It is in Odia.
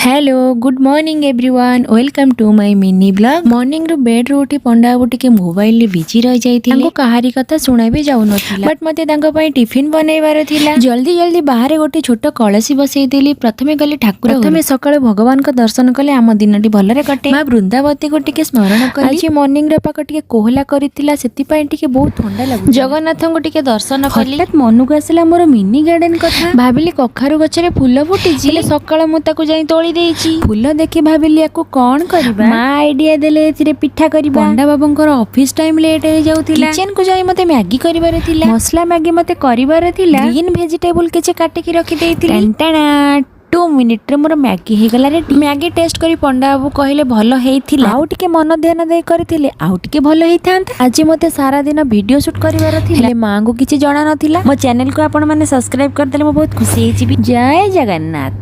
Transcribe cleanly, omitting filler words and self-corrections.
Hello, good morning everyone, welcome to my mini vlog. ମର୍ଣ୍ଣିଂରୁ ବେଡ୍ରୁ ଉଠି ପଣ୍ଡା ବାବୁ ଟିକେ ମୋବାଇଲରେ ବିଜି ରହିଯାଇଥିଲେ। ତାଙ୍କୁ କାହାରି କଥା ଶୁଣା ବି ଯାଉନଥିଲା, ବଟ୍ ମତେ ତାଙ୍କ ପାଇଁ ଟିଫିନ୍ ବନେଇବାର ଥିଲା। ଜଲ୍ଦି ଜଲ୍ଦି ବାହାରେ ଗୋଟେ ଛୋଟ କଳସୀ ବସେଇଦେଲି। ପ୍ରଥମେ ଗଲି ଠାକୁର। ପ୍ରଥମେ ସକାଳୁ ଭଗବାନଙ୍କ ଦର୍ଶନ କଲେ ଆମ ଦିନଟି ଭଲରେ କଟେ। ମା ବୃନ୍ଦାବତୀକୁ ଟିକେ ସ୍ମରଣ କଲି। ଆଜି ମର୍ଣ୍ଣିଂର ପାଗ ଟିକେ କୋହଲା କରିଥିଲା, ସେଥିପାଇଁ ଟିକେ ବହୁତ ଥଣ୍ଡା ଲାଗୁଥିଲା। ଜଗନ୍ନାଥଙ୍କୁ ଟିକେ ଦର୍ଶନ କଲି। ହଠାତ୍ ମନକୁ ଆସିଲା ମୋର ମିନି ଗାର୍ଡେନ କଥା। ଭାବିଲି କଖାରୁ ଗଛରେ ଫୁଲ ଫୁଟିଛି, ହେଲେ ସକାଳ ମୁଁ ତାକୁ ଯାଇ ତୋଳି ଦେଇଛି। ଫୁଲ ଦେଖି ଭାବିଲି ୟାକୁ କଣ କରିବା। ମା ଆଇଡିଆ ଦେଲେ ଏଥିରେ ପିଠା କରିବା। ପଣ୍ଡା ବାବୁଙ୍କର ଅଫିସ ଟାଇମ ଲେଟ୍ ହେଇଯାଉଥିଲା। କିଚେନ କୁ ଯାଇ ମତେ ମ୍ୟାଗି କରିବାର ଥିଲା। ମସଲା ମ୍ୟାଗି ମତେ କରିବାର ଥିଲା। ଗ୍ରୀନ ଭେଜିଟେବୁଲ କିଛି କାଟିକି ରଖିଦେଇଥିଲି। ଟାଣା 2 ମିନିଟ୍ରେ ମୋର ମ୍ୟାଗି ହେଇଗଲା ରେଡି। ମ୍ୟାଗି ଟେଷ୍ଟ କରି ପଣ୍ଡା ବାବୁ କହିଲେ ଭଲ ହେଇଥିଲା, ଆଉ ଟିକେ ମନ ଧ୍ୟାନ ଦେଇ କରିଥିଲେ ଆଉ ଟିକେ ଭଲ ହେଇଥାନ୍ତା। ଆଜି ମତେ ସାରା ଦିନ ଭିଡିଓ ସୁଟ୍ କରିବାର ଥିଲା, ହେଲେ ମାଙ୍କୁ କିଛି ଜଣା ନଥିଲା। ମୋ ଚ୍ୟାନେଲକୁ ଆପଣ ମାନେ ସବସ୍କ୍ରାଇବ କରିଦେଲେ ମୁଁ ବହୁତ ଖୁସି ହେଇଯିବି। ଜୟ ଜଗନ୍ନାଥ।